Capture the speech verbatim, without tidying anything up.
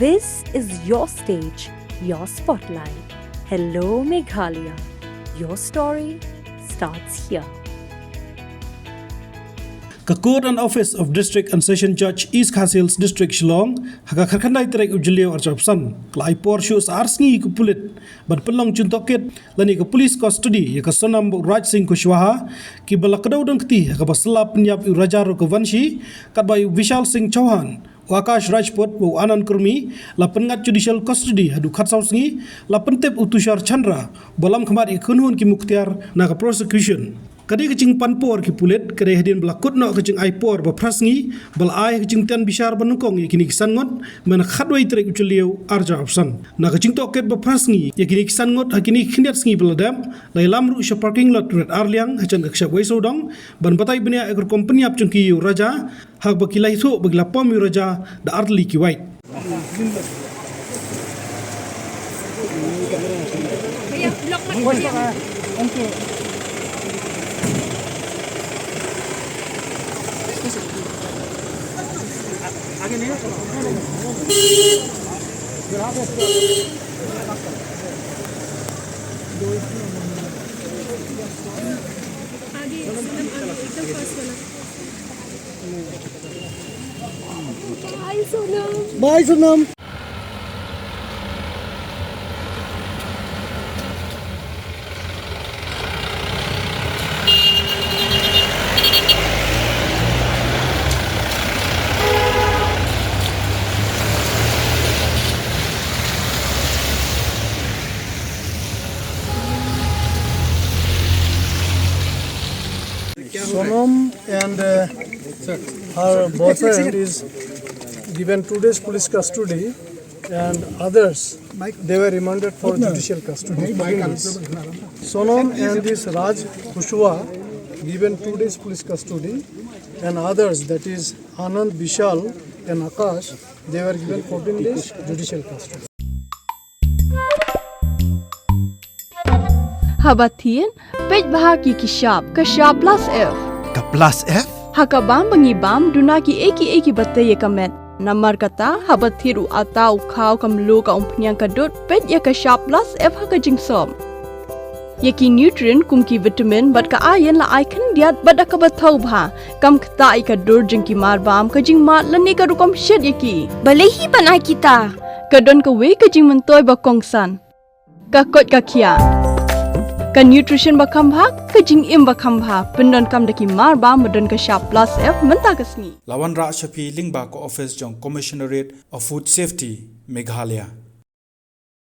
This is your stage, your spotlight. Hello, Meghalaya. Your story starts here. Ka Court and Office of District and Session Judge, East Khasi Hills District, Shillong, ha ka khatkhyndai tarik u Jylliew arphew san, ka la ai por shuh sa ar sngi ïa ki pulit ban pynlong jingtohkit lane ka police custody ïa ka Sonam bad u Raj Singh Kushwaha, kiba la kdew dang kti ha kaba sla pynïap ïa u Raja Raghuvanshi, katba ïa u Vishal Singh Chauhan, u Akash Rajput bad u Anand Kurmi la pynngat judicial custody haduh khatsaw sngi, la pyntip u Tushar Chandra, ba lam khmat ïa ka kynhun ki Muktiar na ka prosecution. Ka dei ka jingpan por ki pulit, ka dei hadien ba la kut noh ka jingai por ba phra sngi, ba la ai ka jingtip bishar ba nyngkong ïa kine ki san ngut, mynta khatwei tarik u Jylliew arphew san. Na ka jingtohkit ba phra sngi ïa kine ki san ngut ha kine ki khyndiat sngi ba la dep, la ïalam ruh sha parking lot Red Arliang, hajan ka kshaid wei sawdong, ban batai bniah ïa ka rukom pynïap jong ki ïa u Raja, haba ki la ïathuh ba ki la pom ïa u Raja da ar tylli ki wait. Bye, Sonam. Sonam and, uh, her boyfriend is given two days police custody, and others, they were remanded for judicial custody. Sonam and this Raj Kushwaha given two days police custody, and others, that is Anand, Vishal and Akash, they were given fourteen days judicial custody. Haba thied, peit bha ïa ki shap, ka shap plus F. Ka plus F? Ha ka bam ba ngi bam, duna kiei kiei kiba tei ïa ka met. Namar kata, haba thied u atta, u khaw, ka mluh, ka umphniang, ka dud, peit ïa ka shap plus F ha ka jingsop. Ïa ki nutrient kum ki vitamin bad ka iron la ai khyndiat bad da kaba thaw bha. Kam ktah ïa ka dur jong ki marbam, ka jingmad lane ka rukom shet ïa ki. Balei hi ban ai kita? Ka don kawei ka jingmyntoi ba kongsan. Ka koit ka khiah. Ka nutrition ba kham bha, ka jingim ba kham bha. Pyndonkam da ki marbam ba don ka shap plus F mynta ka sngi. La wanrah sha phi lyngba ka office jong Commissionerate of Food Safety, Meghalaya.